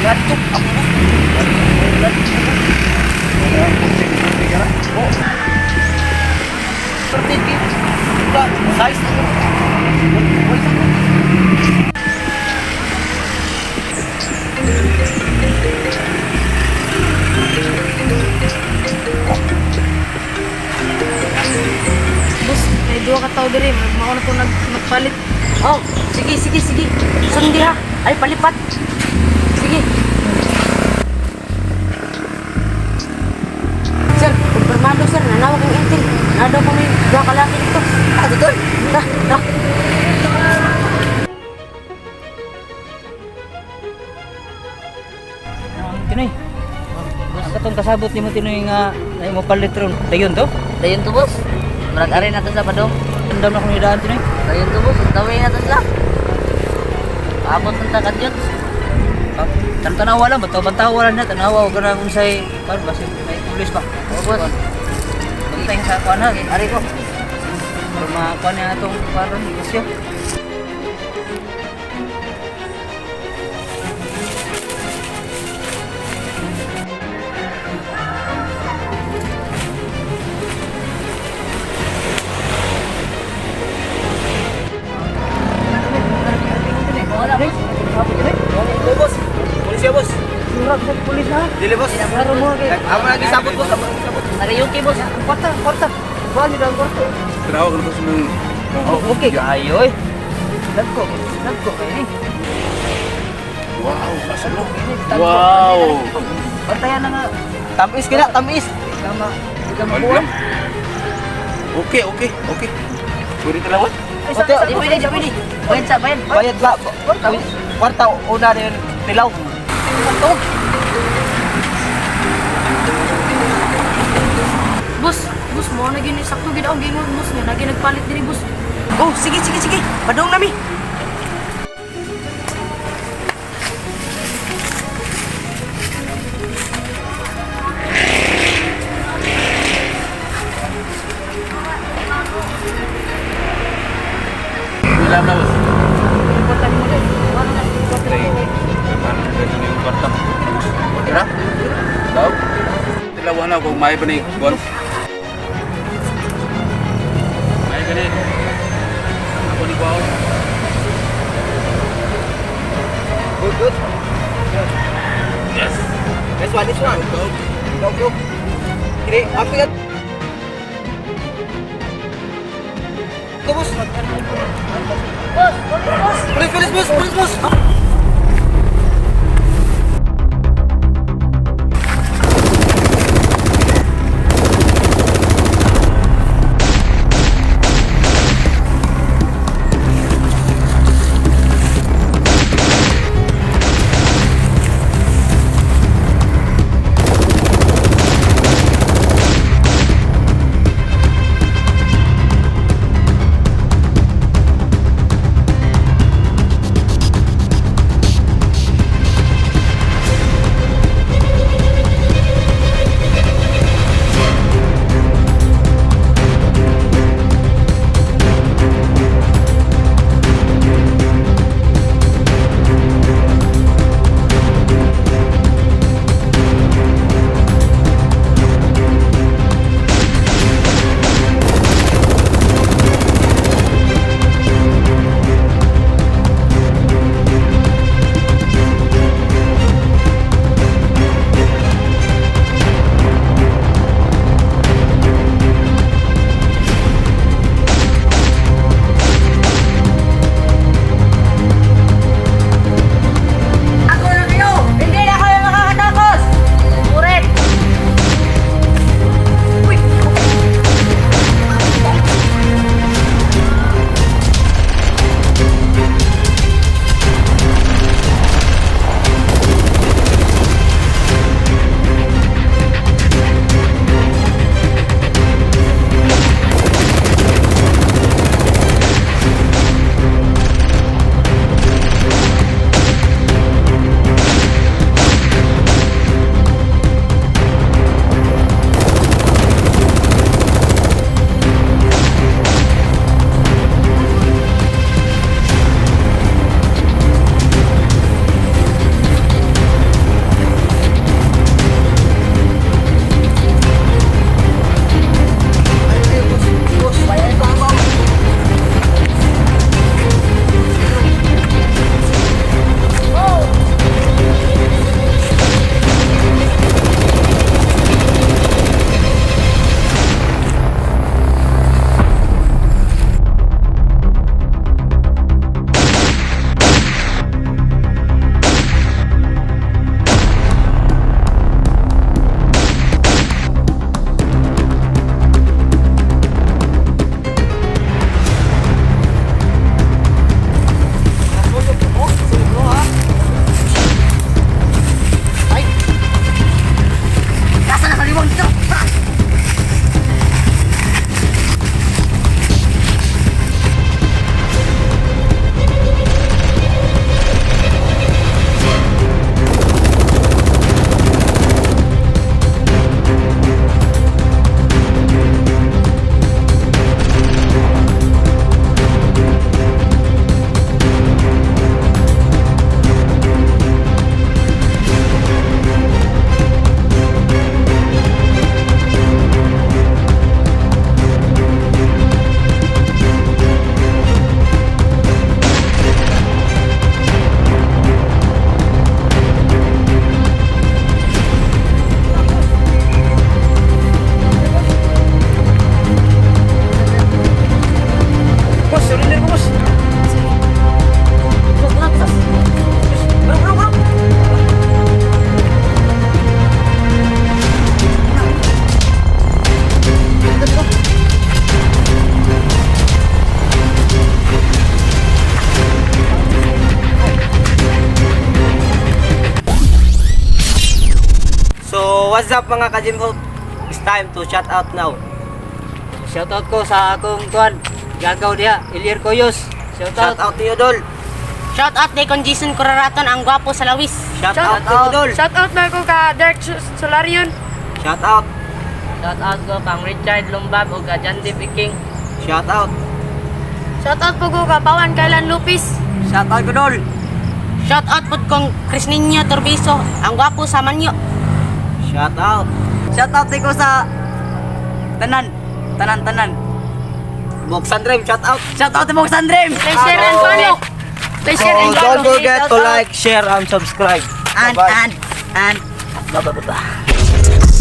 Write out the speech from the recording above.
Ngadto ako. Oh. Size. Boss, may duha ka tao diri, mao na to nagpalit. Oh, sige, sige, sige. Sundi ha. Ay, palipat. Sige. Sir, kumpirmado sir, nanawag ang intel. Nadaw ko may duha ka laki dito. Ah, dito. Tara, tara. Ang Tinoy. Ang katong kasabot nimo, Tinoy, nga ay mo palit ron. Dayon to? Dayon to, boss. Murag ari nato sa padong. Andam na kung idaan, Tinoy. Dayon to, boss. Daway nato sila. Abot ng takad yun. Tan tanawa lang, bato bantawa lang na tanawa og kanang unsay kuan ba may pulis ba. Oo, boss. Bantay sa kuan ha. Ari ko. Para makuan na atong kuan ron negosyo. Wala, boss. Boss, pulis ya, boss. Murag sa pulis ha. Dili, boss. Karon mo kay Ako lagi sabot, boss. Ako lagi sabot. Nagayuki, boss. Kwarta, kwarta. Kuan ni ang kwarta. Tanawa ko na boss ng. Oh, okay kayo eh. Dagko, dagko kay ni. Wow, asa no? Wow. Bantayan na nga. Tamis kina, tamis. Tama. Di ka mabuwan. Okay. Pwede talawan? Ay, sa, Di pwede, di pwede. Bayad sa, bayad. Bayad la. Kwarta una rin tilaw. Boss, boss mo na gini sakto gid ang gingon, boss, nga nagi nagpalit diri, boss. Oh, sige, sige, sige. Padong nami. Wala na, boss. Tay, ano ganyan yung kwarta? Tara. Daw. Tilawan na kung may pa ni Bon. May gani. Ako ni Bao. Good, good. Yes. This one, this one. Go. Go, go. Kini, api ka. Go, boss. Boss, boss. Pulis, pulis, boss, pulis, boss. what's up, mga ka-Gym Hope? It's time to shout out now. Shoutout ko sa akong tuan. Gagaw diha, Ilier Koyos. Shout Shoutout. out to you, Dol. Shout out kay Kon Jason Coraraton, ang gwapo sa lawis. Shout out to you, Dol. Shout out na ko ka Derek Solarion. Shout out. Shout out ko kang Richard Lumbab ug ka Jandy King. Shout out. Shout out po ko ka Pawan Kailan Lupis. Shout out ko, Dol. Shout out pod kong Chris Nino Torbiso, ang gwapo sa Manyo. Shout out. Shoutout ko sa tanan. Tanan tanan. Buksan Dream, shout out. Shoutout mo sa Dream. Like, share and follow. Like, share and So, don't follow. forget to like, share, and subscribe. And Bye-bye. and and bye bye bye.